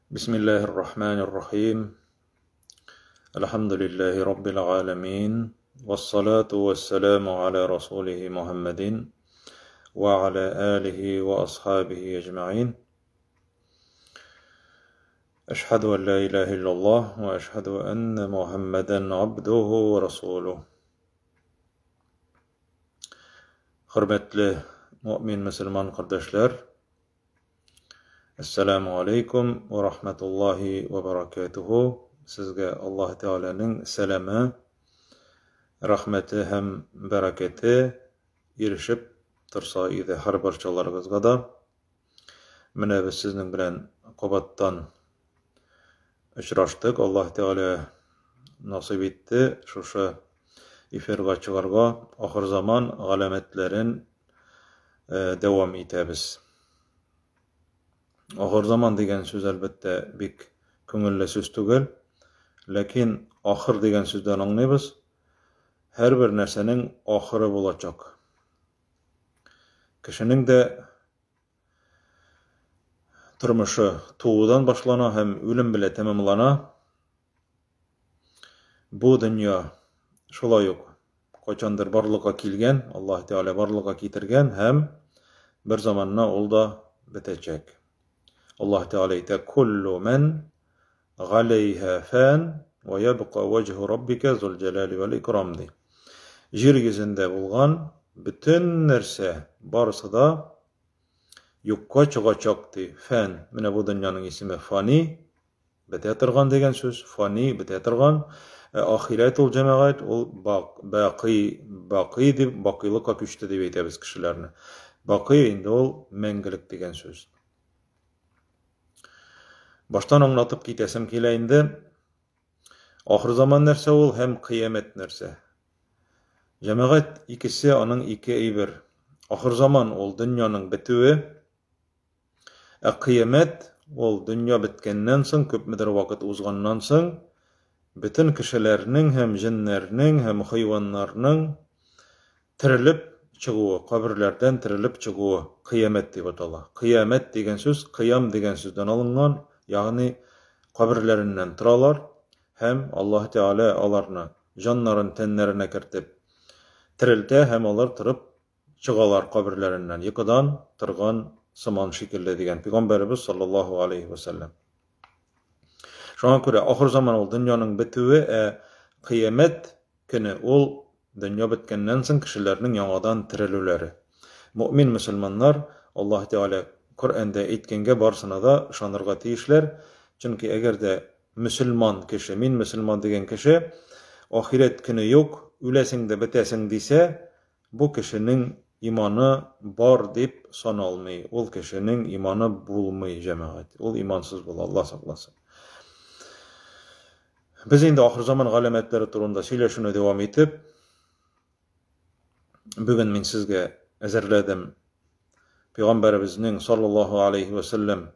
Бисмиллаһир рахманир рахим. Әлхәмдүлиллаһи раббил галәмин. Вассалату вассаламу аля расулихи Мухаммадин ва аля алихи ва асхабихи әҗмәгыйн. Әшһәду ан ла илаһа иллаллаһ ва әшһәду анна Мухаммадан абдуху ва расулуһ. Хөрмәтле мөэмин мөселман кардәшләр, Әссәламү алейкум ва рахматуллаһи ва баракатуху. Сезгә Аллаһ Тәгаләнең сәламе, рәхмәте һәм бәрәкәте ирешеп торса иде һәр барчаларыгызга да. Менә без сезнең белән кабаттан очраштык. Аллаһ Тәгалә насыйп итте шушы эфирга чыгарга. Ахыр заман галәмәтләрен дәвам итәбез. Ахыр заман дигән сүз, әлбәттә, бик күңелле сүз түгел. Ләкин ахыр дигән сүздән аңлыйбыз, һәрбер нәрсәнең ахыры булачак. Кешенең дә тормышы туудан башлана һәм үлем белән тәмамлана. Бу дөнья шулай ук кайчандыр барлыкка килгән, Аллаһ Тәгалә барлыкка китергән һәм бер заманны ул да бетәчәк. Аллаһ Тәгалә әйтә: "Куллу ман галәйһа фан ва ябка ваҗһу раббика зул җәлали вәл икрам" ди. Җир йөзендә булган бөтен нәрсә барысы да юкка чыгачак ди. Фән, менә бу дөньяның исеме фани, Бетә торган дигән сүз, фани, бетә торган. Ә ахирәт ул җәмәгать, ул бак, бакый, бакый дип, бакыйлыкка күчте дип әйтәбез кешеләрне. Бакый инде ул мәңгелек дигән сүз. Баштан аңлатып китәсем килә инде. Ахыр заман нәрсә ул һәм кыямәт нәрсә? Җәмәгать икесе аның ике әйбер. Ахыр заман ул дөньяның бетүе, Ә кыямәт, ул дөнья беткәннән соң, күпмедер вакыт узганнан соң, бөтен кешеләрнең һәм җеннәрнең һәм хайваннарның терелеп чыгуы, каберләрдән терелеп чыгуы кыямәт дип атала. Кыямәт дигән сүз кыям дигән сүздән алынган, ягъни каберләреннән торалар һәм Аллаһ Тәгалә аларны җаннарын тәннәренә кертеп терелтә һәм алар торып Чыгалар каберләреннән йокыдан торган сыман шикелле, дигән пигамбәребез саллаллаһу алейһи вә сәлләм. Шуңа күрә ахыр заман ул дөньяның бетүе, ә кыямәт көне ул дөнья беткәннән соң кешеләрнең яңадан терелүләре. Мөэмин мөселманнар Аллаһ Тәгалә Коръәндә әйткәнгә барысына да ышанырга тиешләр, чөнки әгәр дә мөселман кеше, мин мөселман дигән кеше, ахирәт көне юк, үләсең дә бетәсең дисә, Бу кешенең иманы бар дип саналмый, ул кешенең иманы булмый, җәмәгать. Ул имансыз була, Алла сакласын. Без инде ахырзаман галәмәтләре турында сөйләшүне дәвам итеп, бүген мин сезгә әзерләдем Пәйгамбәребезнең саллаллаһу алейхи ва сәлләм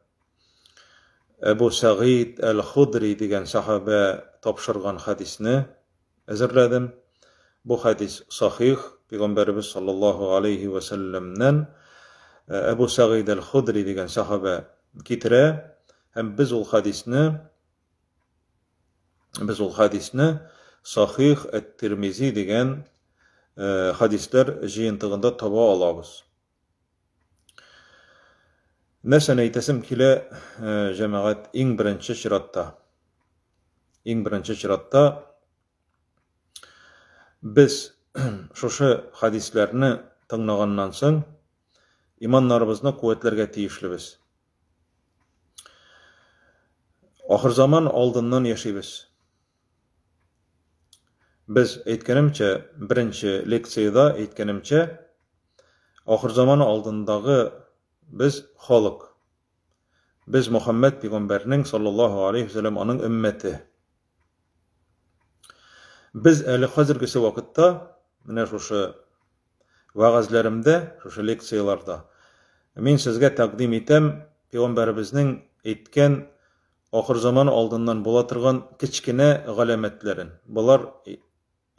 Әбу Сәгыйд әл-Худри дигән сахабә тапшырган хәдисне әзерләдем. Бу хәдис сахих, Пәйгамбәребез саллаллаһу алейһи вә сәлләмнән Әбу Сәгыйд әл-Худри дигән сахабә китерә һәм без ул хәдисне без ул хәдисне Сахих әт-Тирмизи дигән хәдисләр җыентыгында таба алабыз. Нәрсәне әйтәсем килә, җәмәгать, иң беренче чиратта. Иң беренче чиратта без шушы хәдисләрне тыңлаганнан соң иманнарыбызны куәтләргә тиешлебез. Ахырзаман алдыннан яшибез. Без, әйткәнемчә, беренче лекциядә әйткәнемчә, ахырзаман алдындагы без халык. Без Мөхәммәд пигамбәрнең саллаллаһу алейһи ва сәлләм аның өммәте. Без әле хәзергесе вакытта менә шушы вәгазьләремдә, шушы лекцияләрдә мин сезгә тәкъдим итәм пигамбәребезнең әйткән Ахырзаман алдыннан була торган кечкенә галәмәтләрен. Болар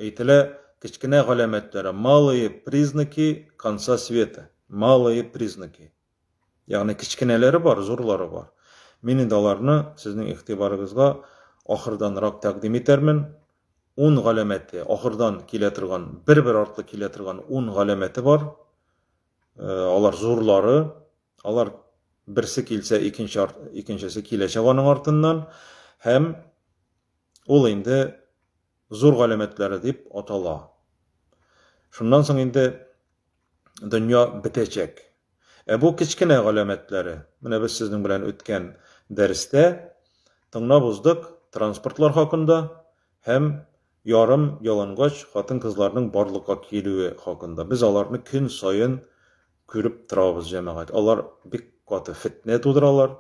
әйтелә кечкенә галәмәтләре, малые признаки конца света, малые признаки. Ягъни кечкенәләре бар, зурлары бар. Мин инде аларны сезнең игътибарыгызга ахырданрак тәкъдим итәрмен. Ун галәмәте, ахырдан килә торган, бер-бер артлы килә торган ун галәмәте бар. Алар зурлары, алар берсе килсә, икенче икенчесе киләчәк аның артыннан һәм ул инде зур галәмәтләре дип атала. Шуннан соң инде дөнья бетәчәк. Ә бу кечкенә галәмәтләре, менә без сезнең белән үткән дәрестә тыңлап уздык транспортлар хакында һәм ярым ялангач хатын-кызларның барлыкка килүе хакында. Без аларны көн саен күреп торабыз, җәмәгать. Алар бик каты фетнә тудыралар,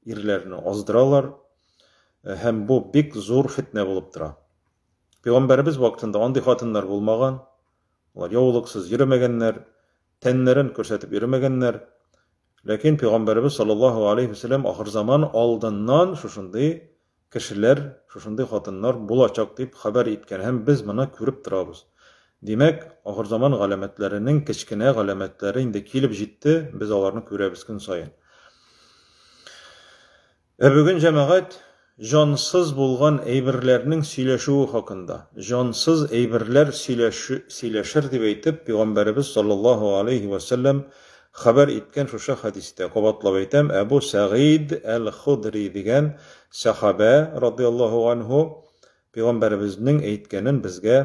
ирләрне аздыралар һәм бу бик зур фетнә булып тора. Пәйгамбәребез вакытында андый хатыннар булмаган. Алар яулыксыз йөрмәгәннәр, тәннәрен күрсәтеп йөрмәгәннәр. Ләкин Пәйгамбәребез саллаллаһу алейһи ва сәлләм ахырзаман алдыннан шушындый кешеләр, шушындый хатыннар булачак дип хәбәр иткән һәм без моны күреп торабыз. Димәк, ахырзаман галәмәтләренең кечкенә галәмәтләре инде килеп җитте, без аларны күрәбез көн саен. Ә бүген, җәмәгать, җансыз булган әйберләрнең сөйләшүе хакында. Җансыз әйберләр сөйләшү, сөйләшер дип әйтеп, Пәйгамбәребез саллаллаһу алейһи вә сәлләм хәбәр иткән шушы хәдистә. Кабатлап әйтәм, Әбу Сәгыйд әл-Худри дигән сәхабә, радыяллаһу анһу, Пәйгамбәребезнең әйткәнен безгә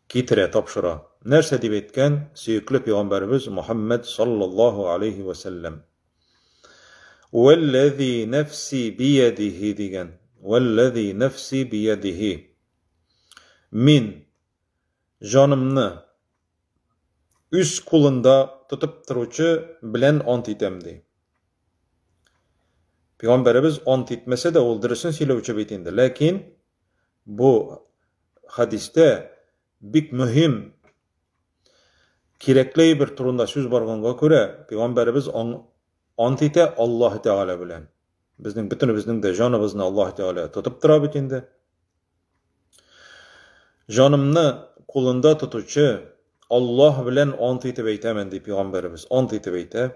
китерә, тапшыра. Нәрсә дип әйткән сөекле пәйгамбәребез Мухаммәд саллаллаһу алейһи вә сәлләм? Вәлләзи нәфси биядиһи дигән. Вәлләзи нәфси биядиһи. Мин җанымны үз кулында тотып торучы белән ант итәм, ди. Пәйгамбәребез ант итмәсә дә, ул дөресен сөйләүче бит инде. Ләкин бу хәдистә бик мөһим кирәкле әйбер турында сүз барганга күрә, пәйгамбәребез ант итә Аллаһ Тәгалә белән. Безнең бөтенебезнең дә җаныбызны Аллаһ Тәгалә тотып тора бит инде. Җанымны кулында тотучы Аллаһ белән ант итеп әйтәмен, ди пәйгамбәребез. Ант итеп әйтә.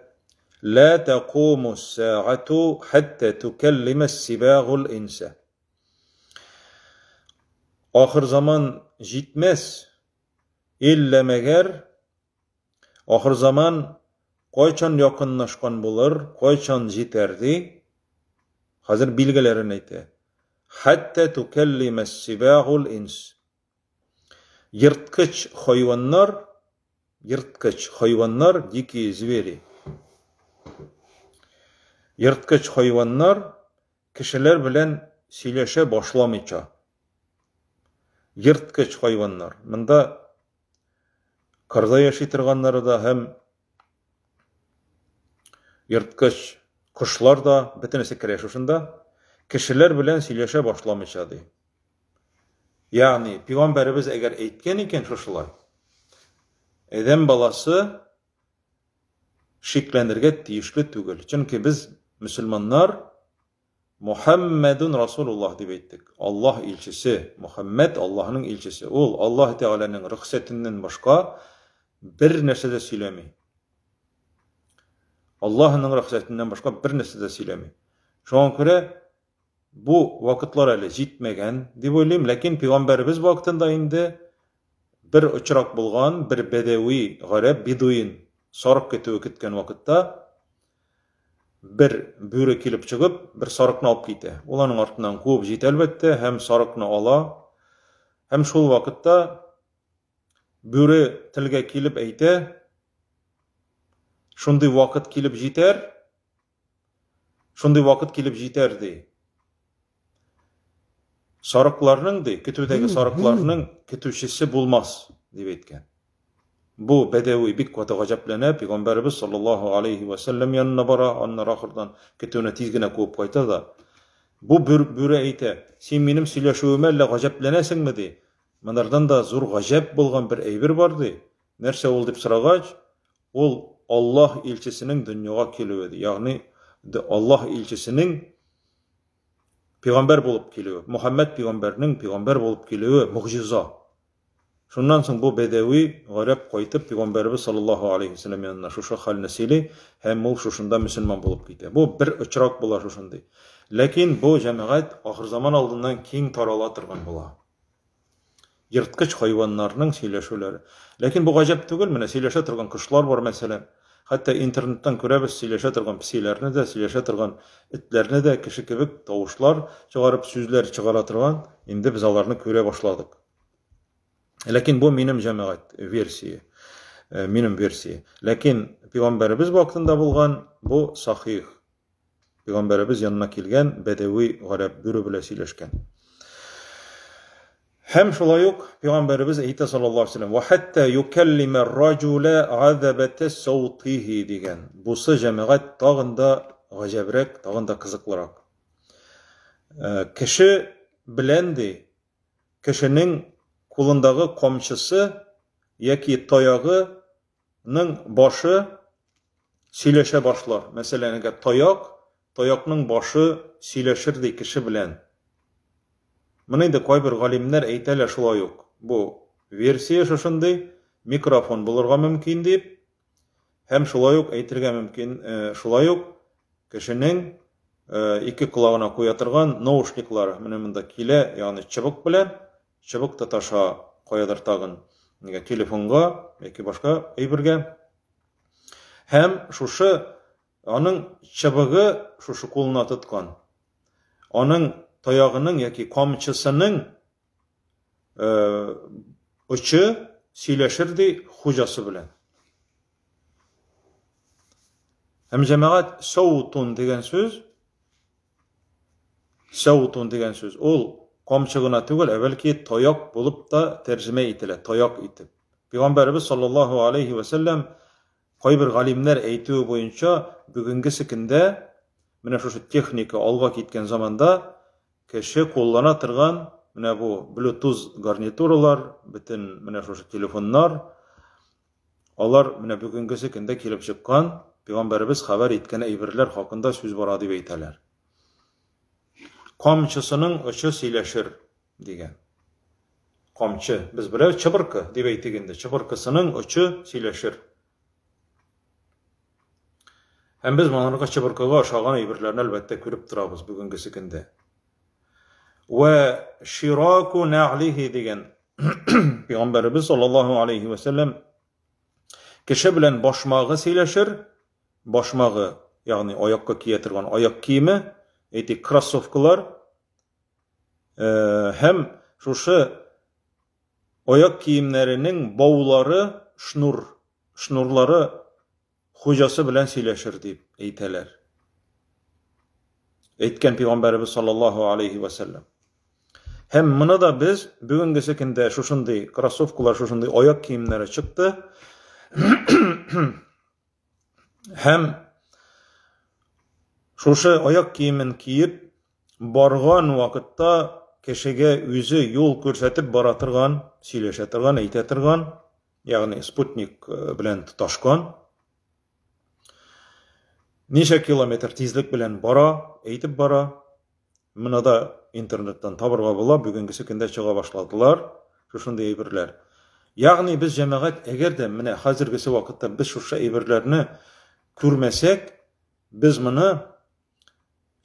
Ла тәкуму сәгату хәтта тукәллимә сибагул инса. Ахыр заман җитмәс, иллә мәгәр ахыр заман кайчан якынлашкан булыр, кайчан җитәр ди. Хәзер билгеләрен әйтә. Хәтта тукәллимә сибагул инс. Ерткыч хайваннар, ерткыч хайваннар, дикие звери. Ерткыч хайваннар Кешеләр белән сөйләшә башламыйча. Ерткыч хайваннар. Монда кырда яши торганнары да һәм ерткыч кошлар да, бөтенесе керә шушында. Кешеләр белән сөйләшә башламыйча ди. Ягъни, пәйгамбәребез әгәр әйткән икән шушылай, адәм баласы шикләнергә тиешле түгел. Чөнки без, мөселманнар, Мухаммәдун Расулуллаһ дип әйттек. Аллаһ илчесе, Мухаммәд Аллаһның илчесе. Ул Аллаһ Тәгаләнең рөхсәтеннән башка бер нәрсә дә сөйләми. Аллаһның рөхсәтеннән башка бер нәрсә дә сөйләми. Шуңа күрә Бу вакытлар әле җитмәгән, дип уйлыйм, ләкин пәйгамбәребез вакытында инде бер очрак булган, бер бәдәви гарәп, бедуин, сарык көтүе көткән вакытта бер бүре килеп чыгып, бер сарыкны алып китә. Ул аның артыннан куып җитә, әлбәттә, һәм сарыкны ала. Һәм шул вакытта бүре телгә килеп әйтә, шундый вакыт килеп җитәр, Шундый вакыт килеп җитәр, ди. Сарыкларның, ди, көтүдәге сарыкларның көтүчесе булмас, дип әйткән. Бу бәдәви бик каты гаҗәпләнә, пәйгамбәребез саллаллаһу алейхи ва сәлләм янына бара, аннары ахырдан көтүне тиз генә куып кайта да. Бу бүре әйтә, син минем сөйләшүемә әллә гаҗәпләнәсеңме, ди. Монардан да зур гаҗәп булган бер әйбер бар, ди. Нәрсә ул дип сорагач, ул Аллаһ илчесенең дөньяга килүе, ди. Ягъни Аллаһ илчесенең пәйгамбәр булып килүе, Мухаммәд пәйгамбәрнең пәйгамбәр булып килүе могҗиза. Шуннан соң бу бәдәви гарәп кайтып пәйгамбәребез саллаллаһу алейһи вәсәлләм янына шушы хәлне сөйли һәм ул шушында мөселман булып китә. Бу бер очрак була шушындый. Ләкин бу җәмәгать ахырзаман алдыннан киң тарала торган була. Ерткыч хайваннарның сөйләшүләре. Ләкин бу гаҗәп түгел, менә сөйләшә торган кошлар бар мәсәлән. Хәтта интернеттан күрәбез сөйләшә торган песиләрне дә, сөйләшә торган этләрне дә кеше кебек тавышлар чыгарып, сүзләр чыгара торган, инде без аларны күрә башладык. Ләкин бу минем җәмәгать версия. Э, минем версия. Ләкин пәйгамбәребез вакытында булган бу сахих. Пәйгамбәребез янына килгән бәдәви гарәп бүре белән сөйләшкән. Һәм шулай ук пәйгамбәребез әйтә саллаллаһу алейһи вәсәлләм: "Ва хатта юкаллима ар-раҗула азабата саутихи" дигән. Бусы җәмәгать тагын да гаҗәбрәк, тагын да кызыклырак. Э, кеше белән ди, кешенең кулындагы камчысы яки таягы ның башы сөйләшә башлар. Мәсәлән, әгәр таяк, таякның башы сөйләшер ди кеше белән. Моны инде кайбер галимнәр әйтәләр шулай ук. Бу версия шушындый, микрофон булырга мөмкин дип. Һәм шулай ук әйтергә мөмкин, э, шулай ук кешенең э, ике колагына куя торган наушниклары менә монда килә, ягъни чыбык белән, чыбык тоташа каядыр тагын нигә телефонга яки башка әйбергә. Һәм шушы аның чыбыгы шушы кулына тоткан. Аның таягының яки камчысының Э, очы сөйләшер ди хуҗасы белән. Һәм җәмәгать саутун дигән сүз саутун дигән сүз ул камчы гына түгел, ә бәлки таяк булып та тәрҗемә ителә, таяк итеп. Пәйгамбәребез саллаллаһу алейхи ва сәлләм кайбер галимнәр әйтүе буенча бүгенгесе көндә менә шушы техника алга киткән заманда Кеше куллана торган менә бу Bluetooth гарнитуралар, бөтен менә шушы телефоннар, алар менә бүгенгесе көндә килеп чыккан, пәйгамбәребез хәбәр иткән әйберләр хакында сүз бара дип әйтәләр. Камчысының очы сөйләшер дигән. Камчы, без беләбез, чыбыркы дип әйтик инде, чыбыркысының очы сөйләшер. Һәм без моңарга чыбыркыга ошаган әйберләрне әлбәттә күреп торабыз бүгенгесе көндә. Вә шираку нәгълихи дигән Пәйгамбәребез саллаллаһу алейхи ва сәлләм кеше белән башмагы сөйләшер, башмагы, ягъни аякка кия торган аяк киеме, әйтик, кроссовкалар, э, һәм шушы аяк киемнәренең баулары, шнур, шнурлары хуҗасы белән сөйләшер дип әйтәләр. Әйткән пәйгамбәребез саллаллаһу алейхи ва сәлләм. Һәм моны да без бүгенгесе көндә шушындый кроссовкалар, шушындый аяк киемнәре чыкты. Һәм шушы аяк киемен киеп барган вакытта кешегә үзе юл күрсәтеп бара торган, сөйләшә торган, әйтә торган ягъни спутник э, белән тоташкан. Ничә километр тизлек белән бара, әйтеп бара. Моны да интернеттан табырга була, бүгенгесе көндә чыга башладылар шушындый әйберләр. Ягъни без җәмәгать, әгәр дә менә хәзергесе вакытта без шушы әйберләрне күрмәсәк, без моны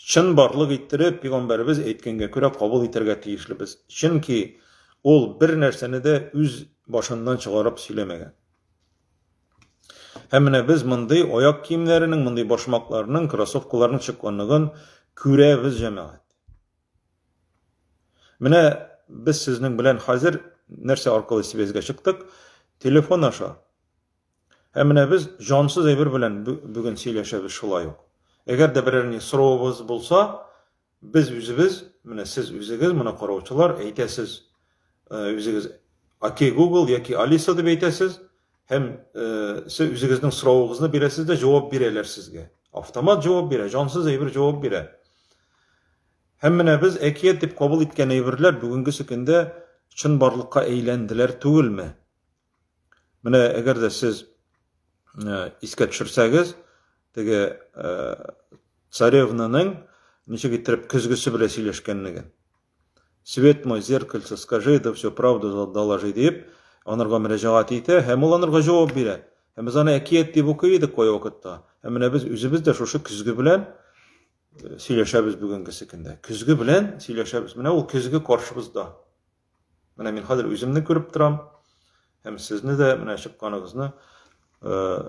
Чынбарлык иттереп, пигамбәребез әйткәнгә күрә кабул итәргә тиешлебез. Чөнки ул бер нәрсәне дә үз башыннан чыгарып сөйләмәгән. Һәм менә без мондый аяк киемнәренең, мондый башмакларның, кроссовкаларның чыкканлыгын күрәбез, җәмәгать. Менә без сезнең белән хәзер нәрсә аркылы связьгә чыктык? Телефон аша. Һәм менә без җансыз әйбер белән бүген сөйләшәбез шулай ук. Әгәр дә берәр ни соравыбыз булса, без үзебез, менә сез үзегез, моны караучылар, әйтәсез, э, үзегез Окей Google яки Алиса дип әйтәсез һәм э, сез үзегезнең соравыгызны бирәсез дә җавап бирәләр сезгә. Автомат җавап бирә, җансыз әйбер җавап бирә. Һәм менә без әкият дип кабул иткән әйберләр бүгенгесе көндә чынбарлыкка әйләнделәр түгелме? Менә әгәр дә сез э, искә төшерсәгез, теге э, царевнаның ничек иттереп көзгесе белән сөйләшкәнлеген. Свет мой, зеркальце, скажи, да все правду доложи дип, анарга мөрәҗәгать итә һәм ул анарга җавап бирә. Һәм без аны әкият дип укый идек кай вакытта. Һәм менә без үзебез дә шушы көзге белән э, сөйләшәбез бүгенгесе көндә. Көзге белән сөйләшәбез. Менә ул көзге каршыбызда. Менә мин хәзер үземне күреп торам. Һәм сезне дә менә чыкканыгызны, э,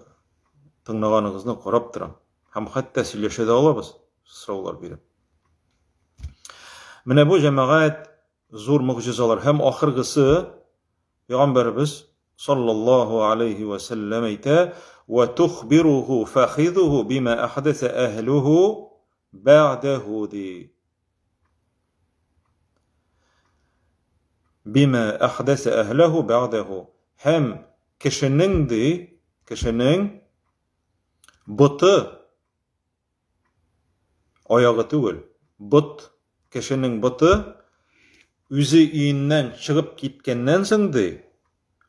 тыңлаганыгызны карап торам. Һәм хәтта сөйләшә дә алабыз, сораулар биреп. Менә бу җәмәгать зур могҗизалар һәм ахыргысы Пәйгамбәребез саллаллаһу алейхи ва сәлләм әйтә: "Ва тухбируху фахидуху бима ахдаса әһлуху бәгъдәһу" ди. Бима ахдаса әһләһу бәгъдәһу. Һәм кешенең ди, кешенең боты Аягы түгел, бот, кешенең боты үзе өеннән чыгып киткәннән соң, ди,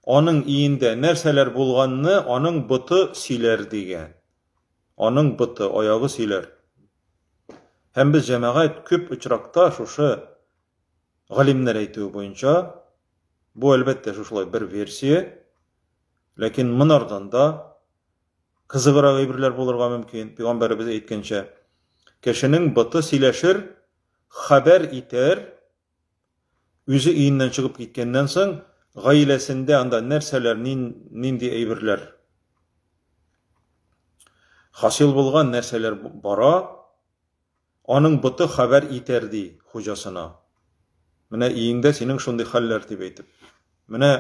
аның өендә нәрсәләр булганны аның боты сөйләр, дигән. Аның боты, аягы сөйләр. Һәм без, җәмәгать, күп очракта шушы галимнәр әйтүе буенча, бу, әлбәттә, шушылай бер версия, ләкин монардан да Кызыграк әйберләр булырга мөмкин. Пәйгамбәребез әйткәнчә, кешенең боты сөйләшер, хәбәр итәр, үзе өеннән чыгып киткәннән соң, гаиләсендә анда нәрсәләр, нинди әйберләр хасил булган, нәрсәләр бара, Аның боты хәбәр итәр, ди, хуҗасына. Менә өеңдә синең шундый хәлләр, дип әйтеп. Менә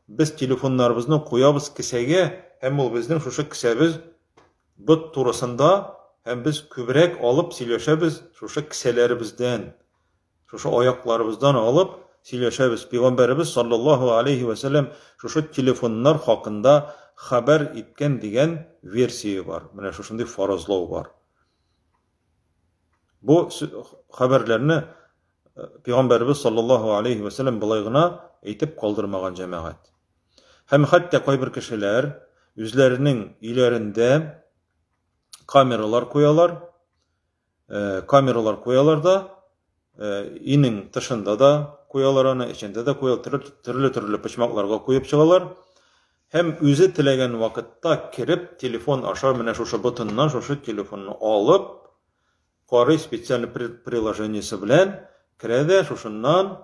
без телефоннарыбызны куябыз кесәгә, һәм ул безнең шушы кесәбез бот турысында, һәм без күбрәк алып сөйләшәбез шушы кесәләребездән, шушы аякларыбыздан алып сөйләшәбез. Пәйгамбәребез саллаллаһу алейһи вә сәлләм шушы телефоннар хакында хәбәр иткән дигән версия бар. Менә шушындый фаразлау бар. Бу хәбәрләрне э, Пәйгамбәребез саллаллаһу алейхи ва сәлләм болай гына әйтеп калдырмаган җәмәгать. Һәм хәтта кайбер кешеләр үзләренең өйләрендә камералар куялар, э, камералар куялар да, э, өйнең тышында да куялар аны, эчендә дә куялар, төрле-төрле почмакларга куеп чыгалар. Һәм үзе теләгән вакытта кереп, телефон аша менә шушы ботыннан шушы телефонны алып, карый специальный приложениесе белән керә дә шушыннан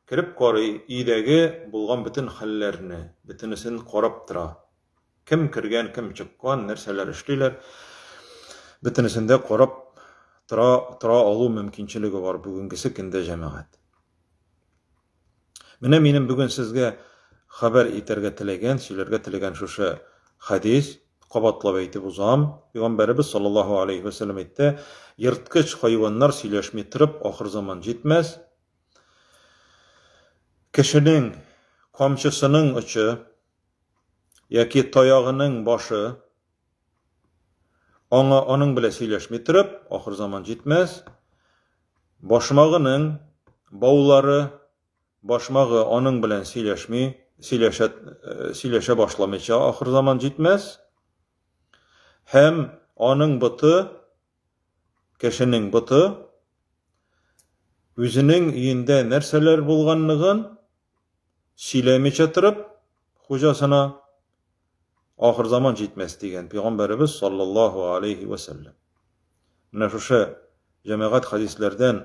кереп карый өйдәге булган бөтен хәлләрне, бөтенесен карап тора. Кем кергән, кем чыккан, нәрсәләр эшлиләр, бөтенесен дә карап тора, тора алу мөмкинчелеге бар бүгенгесе көндә җәмәгать. Менә минем бүген сезгә хәбәр итәргә теләгән, сөйләргә теләгән шушы хәдис, кабатлап әйтеп узам. Пәйгамбәребез саллаллаһу алейхи ва сәлләм әйтте, ерткыч хайваннар сөйләшми торып, ахыр заман җитмәс. Кешенең камчысының очы яки таягының башы аңа аның белән сөйләшми торып, ахыр заман җитмәс. Башмагының баулары, башмагы аның белән сөйләшми, сөйләшә, э, сөйләшә башламыйча ахыр заман җитмәс. Һәм аның боты, кешенең боты, үзенең өендә нәрсәләр булганлыгын сөйләмичә торып, хуҗасына ахыр заман җитмәс дигән пәйгамбәребез саллаллаһу алейхи ва сәлләм. Менә шушы җәмәгать хәдисләрдән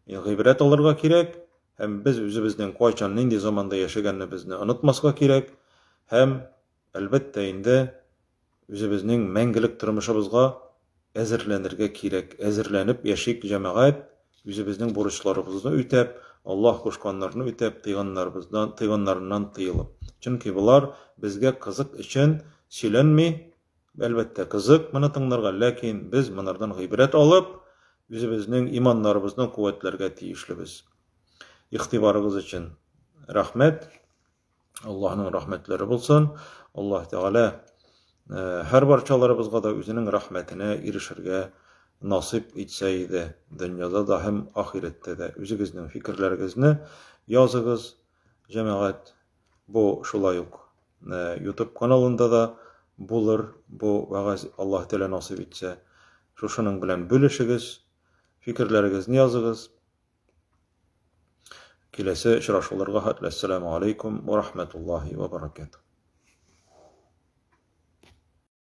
гыйбрәт алырга кирәк һәм без үзебезнең кайчан нинди заманда яшәгәнебезне онытмаска кирәк һәм әлбәттә инде Үзебезнең мәңгелек тормышыбызга әзерләнергә кирәк. Әзерләнеп яшик, җәмәгать, үзебезнең бурычларыбызны үтәп, Аллаһ кушканнарны үтәп, тыйганнарыбыздан, тыйганнарыннан тыелып. Чөнки болар безгә кызык өчен сөйләнми, әлбәттә, кызык моны тыңларга, ләкин без монардан гыйбрәт алып, үзебезнең иманнарыбызны куәтләргә тиешлебез. Игътибарыгыз өчен рәхмәт. Аллаһның рәхмәтләре булсын. Аллаһ Тәгалә э, һәр барчаларыбызга да үзенең рәхмәтенә ирешергә насыйп итсә иде. Дөньяда да һәм ахирәттә дә. Үзегезнең фикерләрегезне языгыз, җәмәгать. Бу шулай ук э, YouTube каналында да булыр бу вәгазь Аллаһ Тәгалә насыйп итсә. Шушының белән бүлешегез, фикерләрегезне языгыз. Киләсе очрашуларга хәтле әссәламү алейкум ва рахматуллаһи ва баракатуһ.